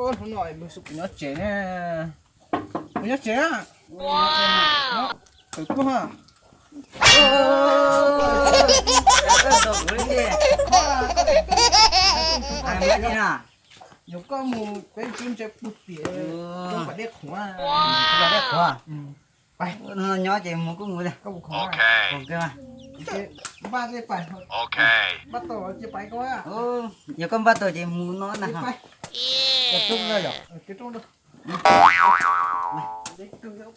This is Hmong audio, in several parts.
Hnub no mus xu kuv nyob tsev ne. Kuv nyob tsev na. Tawm tuaj ha. Yog koj mus peb tub ntse puag tim Pas Dej Qhuav. Pas Dej Qhuav. Nyob ces mus kuj mus. Npaj tau ces pais koj. Yog koj npaj tau ces mus no na. Ua roob no yom. Nyob tsev xwb los?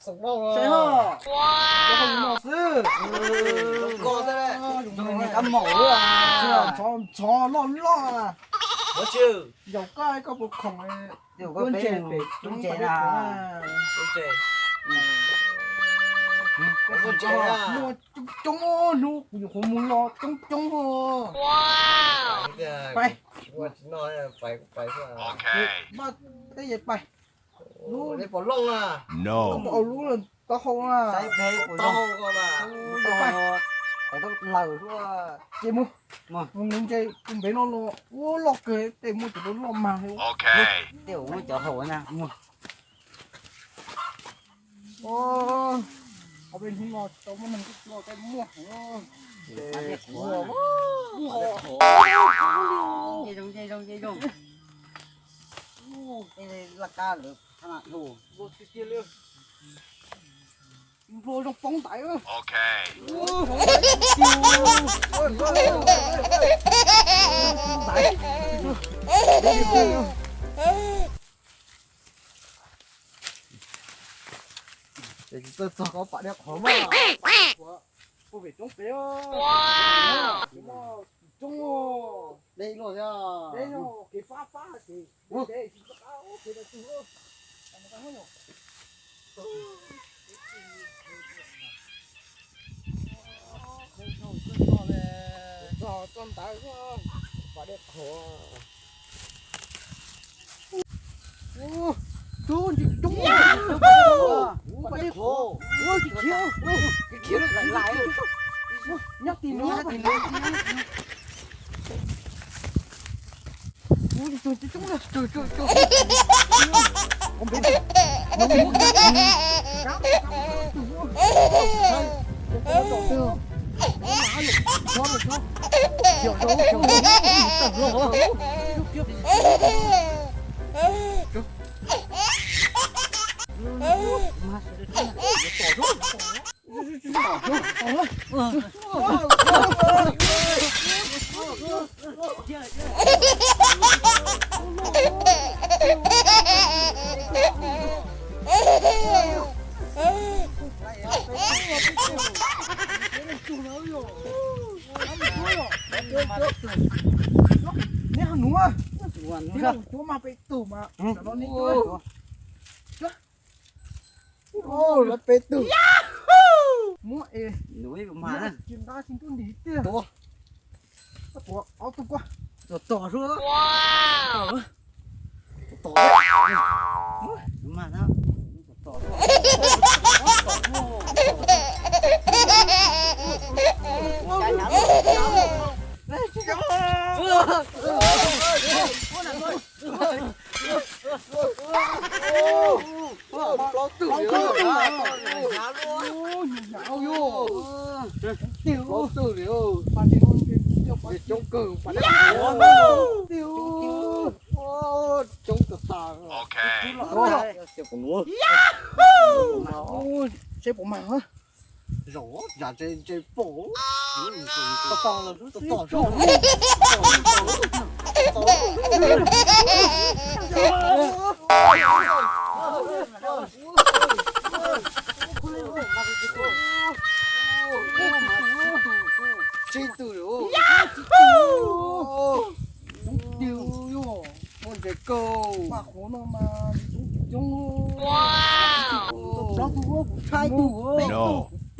Saib ho, zoo niag kab maum, ntxhov loj loj. Yaum koj, koj puas khoom? Koj ntse pem roob tsev na. Muaj coob coob, hnub kuv nyuam qhuav mus los coob coob. Pais, pais, pais, pais. Lub, lub taub hau na. Ces mus, mus ntse npe no los ua loj kawg, tej muaj cov loj mag li. Tej muaj cov haus na. Qhov peb hnub no tau muaj neeg tuaj tua tej muaj heev. Laj kab lawm, nplua zoo poob ntaiv. Ces tsis txawj txog koj Pas Dej Qhuav mas. Puag pem roob pem. Coob, deb luaj thiab. Deb, kev fab fab ces deb tsis txawj qab kev tsis txawj. Txog, txog ntawd, Pas Dej Qhuav. Coob, coob, Pas Dej Qhuav. Khiav, khiav, khiav, khiav. Nyob tim no, nyob tim no. Neb ho nuav, neb ho cuab mas peb tug mas, tam no neb cuab. Peb tug. Muab es, nqa tsis ntuj nti tiag. Ob tug kuaj. Tom tom xwb. Plaub tug li. Plaub tug li. Coob kawg. Coob tas tas. Seb puas mag. Zaum zam ntse ntse pom. Tom tom lawm xwb. Tsib tug li. Coob tiag. Muaj ntses kawg. Paj qhuav no mas coob coob. Plaub tug, kuv tshaib tug.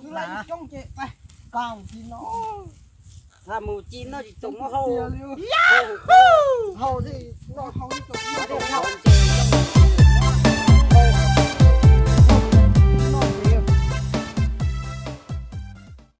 Mus ci noj tsis txaus muab hau. Hau thiab noj hau ib txaus noj hau ntses.